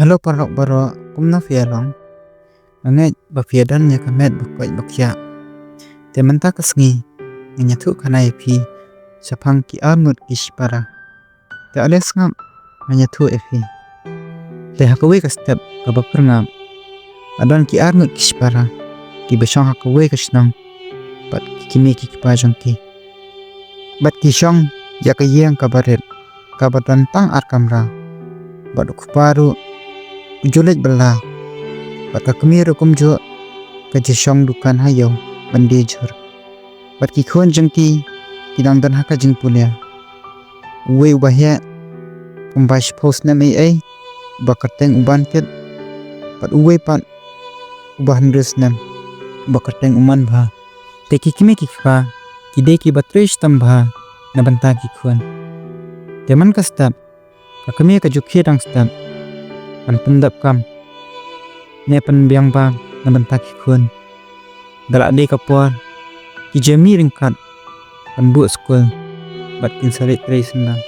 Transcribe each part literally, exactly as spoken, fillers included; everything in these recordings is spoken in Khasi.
Hello paralok baroh, kumno phi ïa long? Nga ngeit ba phi ïa don ïa ka met ba koit ba khiah. Te mynta ka sngi ngan ïathuh khana ïa phi shaphang ki arngut ki shipara. Te ale sngap, ngan ïathuh ïa phi. Te ha kawei ka step kaba pyrngab, la don ki arngut ki shipara kiba shong ha kawei ka shnong bad ki kmie ki kpa jong ki. Bad ki shong ïa ka ïing kaba rit, kaba don tang ar kamra. Bad u kpa ruh u ju leit bylla. Bad ka kmie ruh kumjuh, ka ju shong dukan ha ïew ban die jhur. Bad ki khun jong ki ki dang don ha ka jingpule. Uwei uba heh, kumba shiphew snem ei ei, uba kyrteng u Bankit. Bad uwei pat uba hynriew snem, uba kyrteng u Manbha. Te ki kmie ki kpa ki dei kiba trei shitom bha na bynta ki khun. Te man ka step, ka kmie ka ju khie dang step ban pyndep kam ne pynbiang bam na bynta ki khun. Da la dei ka por, ki ju mih ryngkat ban buh skul bad kin sa leit trei syndon.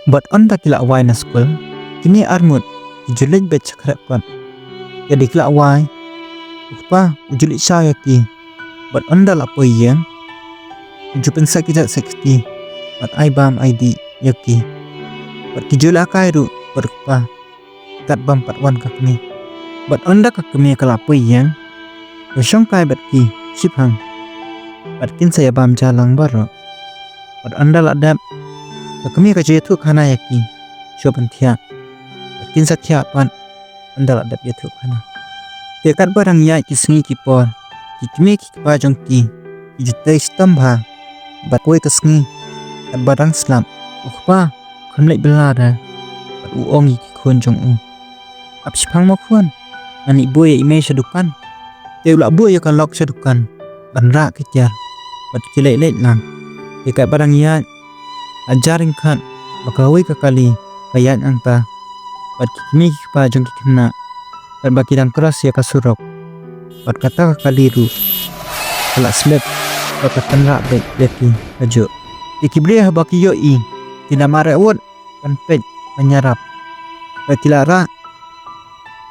Bad ynda ki la wai na skul, kine arngut ki ju leit beit sha khreh kot. Ïa dei ki la wai, u kpa u ju leit shaw ïa ki. Bad ynda la poi ïing, u ju pynsah ki jait sait kti bad ai bam ai dih ïa ki. Bad ki ju lehkai ruh bad u kpa, kat bym pat wan ka kmie. Bad ynda ka kmie ka la poi ïing, ka shongkai bad ki shiphang. Bad kin sa ïa bam ja lang baroh. Bad ynda la dep, ka kmie ka ju ïathuh khana ïa ki shuwa ban thiah. Bad kin sa thiah pat ynda la dep ïathuh khana. Te katba dang ïaid ki sngi ki por, ki kmie ki kpa jong ki ki ju trei shitom bha. Bad kawei ka sngi, katba dang slap, u kpa u kham leit bylla re. Bad u ong ïa ki khun jong u, ap shiphang mo khun, ngan leit buh ïa i mei sha dukan. Te u la buh ïa ka lok sha dukan ban rah ki tiar bad ki leit leit lang. Te katba dang ïaid, la jar ryngkat ba kawei ka kali ka ïaid nangta bad ki kmie ki kpa jong ki khynnah, katba ki dang cross ïa ka surok. Bad kata ka kali ruh ka la slip bad ka tynrah beit ïa ki kajuh. Te ki briew haba ki ïohi, ki la mad riewut ban peit ban ïarap. Bad ki la rah,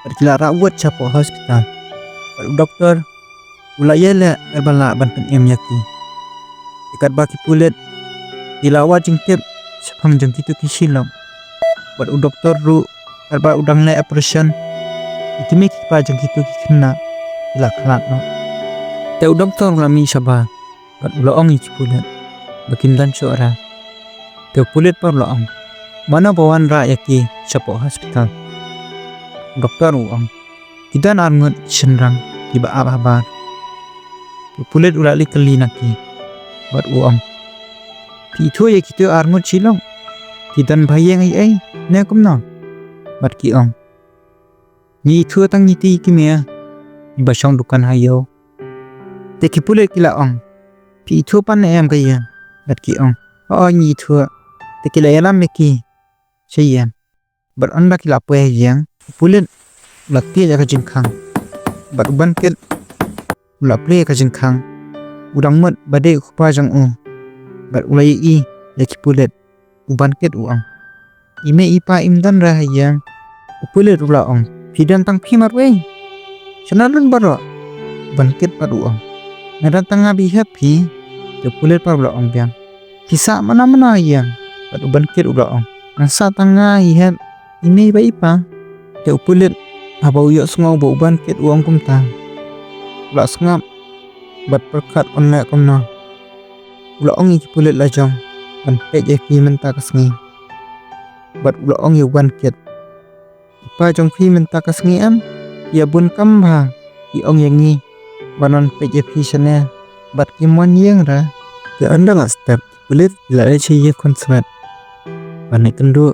bad ki la rah wut shapoh hospital. Bad u doktor u la ïaleh katba lah ban pynim ïa ki. Te katba ki pulit ki la wad jingtip shaphang jong kito ki shilok. Bad u doktor ruh katba u dang leh operation, ki kmie ki kpa jong kito ki khynnah ki la khlad noh. Te u doktor u la mih shabar bad u la ong ïa ki pulit ba kin don shuh re. Te u pulit pat u la ong, mano ba wanrah ïa ki shapoh hospital? U doktor u ong, ki don arngut ki shynrang kiba ap habar. U pulit u la leit kylli na ki bad u ong, phi ithuh ïa kito arngut shilok? Ki don bha ïing ei ei ne kumno? Bad ki ong, ngi ithuh tang ngi te i kmie iba shong dukan ha ïew. Te ki pulit ki la ong, phi ithuh pat ne em ka ïing? Bad ki ong, hooid ngi ithuh. Te ki la ïalam ïa ki sha ïing. Bad ynda ki la poi ha ïing, u pulit u la tied ïa ka jingkhang. Bad u Bankit u la plie ïa ka jingkhang. U dang mut ba dei u kpa jong u. Bad u la ïohi ïa ki pulit. U Bankit u ong, i mei i pa im don re ha ïing. U pulit u la ong, phi don tang phi marwei? Shano don baroh? U Bankit pat u ong, nga don tang nga bad i hep phi. Te u pulit pat u la ong biang, phi sah mano mano ha ïing? Bad u Bankit u la ong, nga sah tang nga, i hep, i mei bad i pa. Te u pulit haba u ïohsngew ba u Bankit u ong kumta, u la sngap bad pyrkhat un leh kumno. U la ong ïa ki pulit lajong ban peit ïa ki mynta ka sngi. Bad u la ong ïa u Bankit, i pa jong phi mynta ka sngi em, ïa bun kam bha ki ong ïa ngi ban wan peit ïa phi shane, bad kim wan ïing re. Te ynda la step, ki pulit ki la leit sha ïing khunswet ban leit kynduh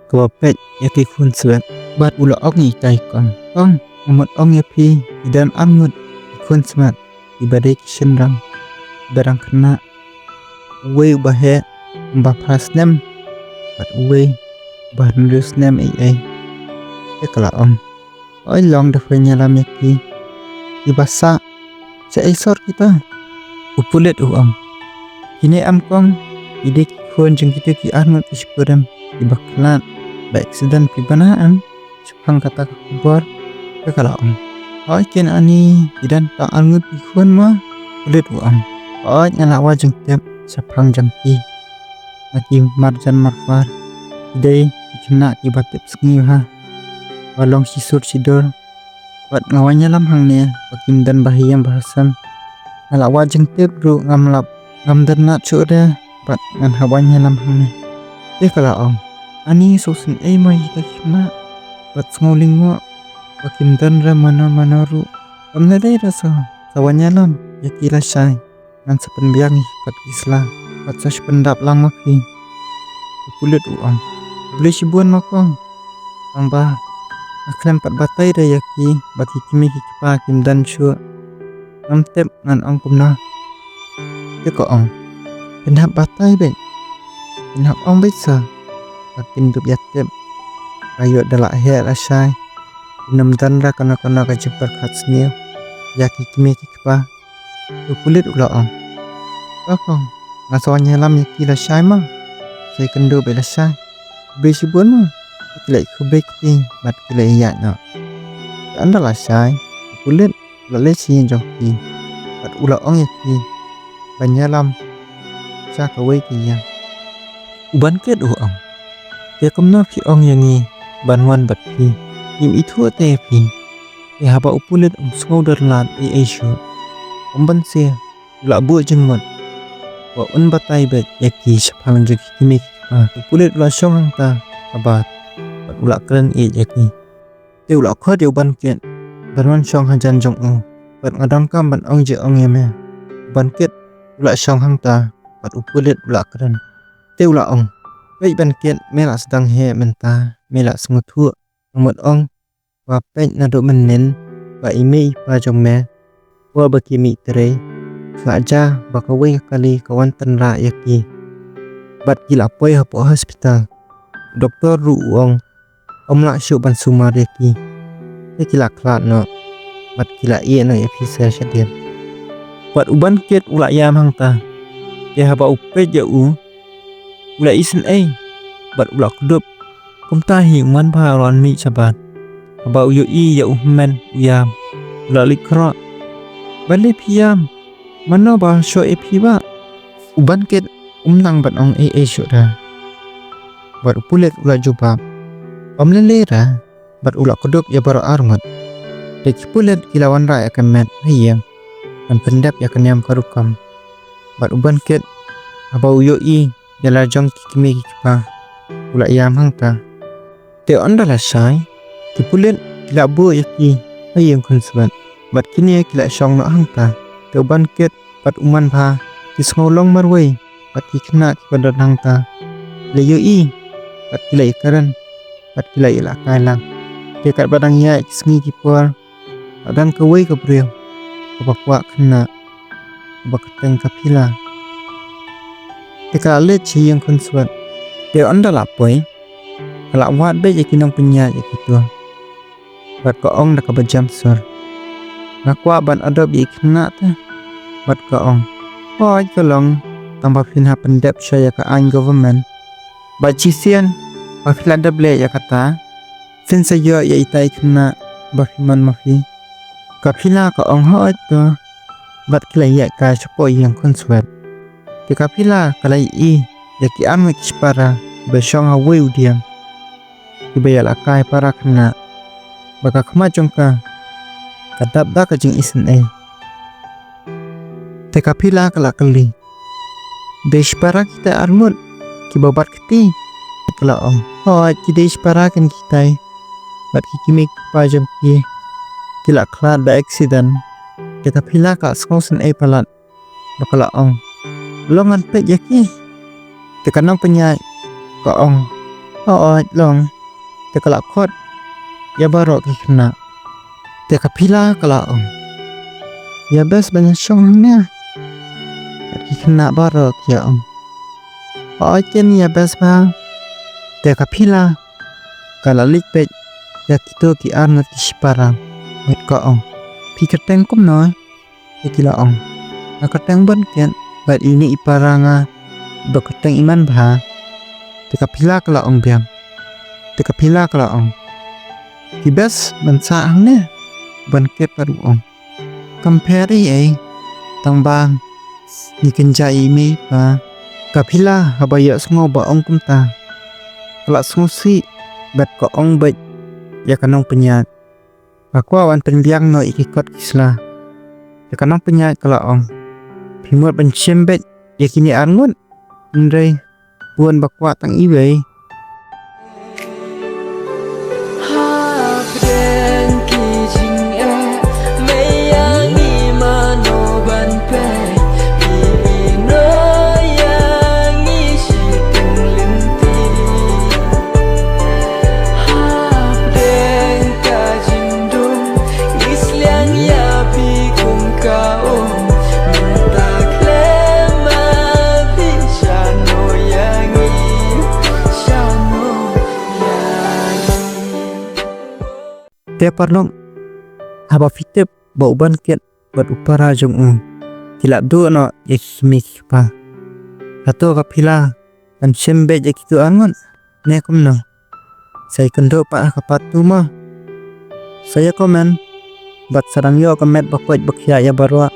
kaba peit ïa ki khunswet. Bad u la ong ïa itai i kong, kong, nga mut ong ïa phi, ki don arngut ki khun smat kiba dei ki shynrang kiba dang khynnah. Uwei uba heh kumba phra snem bad uwei uba hynriew snem ei ei. Te ka la ong, oi long da phin ïalam ïa ki, kiba sah sha ei sor kita? U pulit u ong, kine em kong, ki dei ki khun jong kito ki arngut ki shikurim kiba khlad ba accident phi bana em shaphang kata ka khubor? Te ka la ong, hooid kine ani ki don tang arngut ki khun mo. Pulit u ong, hooid nga la wad jingtip shaphang jong ki. Na ki marjan marpar ki dei ki khynnah kiba tip sngi bha, ba long shisur shidur. Bad nga wan ïalam hangne ba kim don ba ha ïing ba ha sem. Nga la wad jingtip ruh ngam lap, ngam don lad shuh re, bad ngan hap wan ïalam hangne. Te ka la ong, ani sngewsynei mo ïa kita ki khynnah, bad sngew lyngngoh ba kim don re mano mano ruh. Kam lei lei re sa, sa wan ïalam ïa ki lashai. Ngan sa pynbiang ïa ki kot ki sla bad sa shu pyndap lang ma phi. U pulit u ong, khublei shibun ma kong, tang ba nga khlem pat batai re ïa ki ba ki kmie ki kpa kim don shuh. Ngam tip ngan ong kumno. Te ka ong, phin hap batai beit, phin hap ong beit sa ba kin dup ïa tip. Ka ïoh da la heh lashai, kin ym don re kano kano ka jingpyrkhat sniew ïa ki kmie ki kpa. U pulit u la ong, ba kong, nga sa wan ïalam ïa ki lashai ma, sa ïakynduh beit lashai. Khublei shibun ma. Ki la ïakhublei kti bad ki la ïaid noh. Te ynda lashai, u pulit u la leit sha ïing jong ki bad u la ong ïa ki ban ïalam sha kawei ka ïing. U Banket u ong, te kumno phi ong ïa ngi ban wan bad phi? Ngim ithuh te ïa phi. Te haba u pulit um sngew don lad ei ei shuh, um ban sir, u la buh jingmut ba un batai beit ïa ki shaphang jong ki kmie ki kpa. U pulit u la shong hangta ha bar bad u la kren ïeit ïa ki. Te u la khot ïa u Banket ban wan shong hajan jong u, bad nga donkam ban ong jingong ïa me. U Banket u la shong hangta bad u pulit u la kren. Te u la ong, peit Banket, me la sdang heh mynta, me la sngewthuh. Nga mut ong ba peit naduh mynnin ba i mei i pa jong me, por ba ki mih trei, ka la jia ba kawei ka kali ka wan tynrah ïa ki bad ki la poi hapoh hospital. Doktor ruh u ong um lah shuh ban sumar ïa ki. Te ki la khlad noh bad ki la ïeh noh ïa phi sa shadien. Bad u Banket u la ïam hangta. Te haba u peit ïa u, u la isynei bad u la kdup. Kumta hi u man bha u la mih shabar. Haba u ïohi ïa u hynmen u ïam, u la leit khroh. Balei phi ïam? Mano ba shoh ïa phi bah? U Banket um nang ban ong ei ei shuh re. Bad u pulit u la jubab, ym lei lei re. Bad u la kdup ïa baroh arngut. Te ki pulit ki la wanrah ïa ka met ha ïing ban pyndep ïa ka niam ka rukom. Bad u Banket, haba u ïohi ïa la jong ki kmie ki kpa, u la ïam hangta. Te ynda lashai, ki pulit ki la buh ïa ki ha ïing khunswet bad kine ki la shong noh hangta. Te u Banket bad u man bha ki sngew long marwei bad ki khynnah kiba don hangta. Ki la ïohi bad ki la ïakren bad ki la ïalehkai lang. Te katba dang ïaid ki sngi ki por, la don kawei ka briew kaba kwah khynnah, kaba kyrteng ka Phila. Te ka la leit sha ïing khunswet. Te ynda la poi, ka la wad beit ïa ki nongpynïaid ïa kito. Bad ka ong da kaba jem sur, nga kwah ban adopt ïa i khynnah te. Bad ka ong, hooid ka long, tang ba phin hap pyndep sha ïa ka aiñ government. Bad shisien ba phi la dep leh ïa kata, phin sa ïoh ïa ita i khynnah ba phi mon ma phi. Ka Phila ka ong hooid to. Bad ki la ïaid kai shapoh ïing khunswet. Te ka Phila ka la ïohi ïa ki arngut ki shipara ba shong ha uwei u dieng, kiba ïalehkai para khynnah. Bad ka khmat jong ka ka dap da ka jingisynei. Te ka Phila ka la kylli, dei shipara kita arngut kiba bat kti? Ka la ong, hooid, ki dei shipara kin kitai. Bad ki kmie ki kpa jong ki ki la khlad da accident. Te ka Phila ka la sngewsynei palat bad ka la ong, long ngan peit ïa ki. Te ka nongpynïaid ka ong, hooid long. Te ka la khot ïa baroh ki khynnah. Te ka Phila ka la ong, ïa best ban ïa shong hangne. Ki khynnah baroh ki ïa ong, oi ken ïa best bha. Te ka Phila ka la leit beit ïa kito ki arngut ki shipara bad ka ong, phi kyrteng kumno? Te ki la ong, nga kyrteng Bonket bad ine i para nga ba kyrteng i Manbha. Te ka Phila ka la ong biang, te ka Phila ka la ong, phi best ban sah hangne. Bonket pat u ong, kam pher ei ei, tang ba ngi kynjah ïa i mei i pa. Ka Phila haba ïohsngew ba ong kumta, ka la sngewsih bad ka ong beit ïa ka nongpynïaid, nga kwah ban pynbiang noh ïa ki kot ki sla. Te ka nongpynïaid ka la ong, phi mut ban shim beit ïa kine arngut? Hynrei bun ba kwah tang iwei. Hapdeng ki jingeh, mei ïa ngi mano ban peit, phi ïehnoh ïa ngi shiteng lynti. Hapdeng ka jingdum, ngi sliang ïa phi kum ka um. Mynta khlem ma phi, shano ïa ngi, shano ïa ngi. Te paralok, haba phi tip ba u Bonket bad u para jong u ki la duh noh ïa ki kmie ki kpa, hato ka Phila kan shim beit ïa kito arngut ne kumno? Sa ïakynduh pat ha ka part two mo. Sa ïa comment bad sa dang ïoh ka met ba koit ba khiah ïa baroh.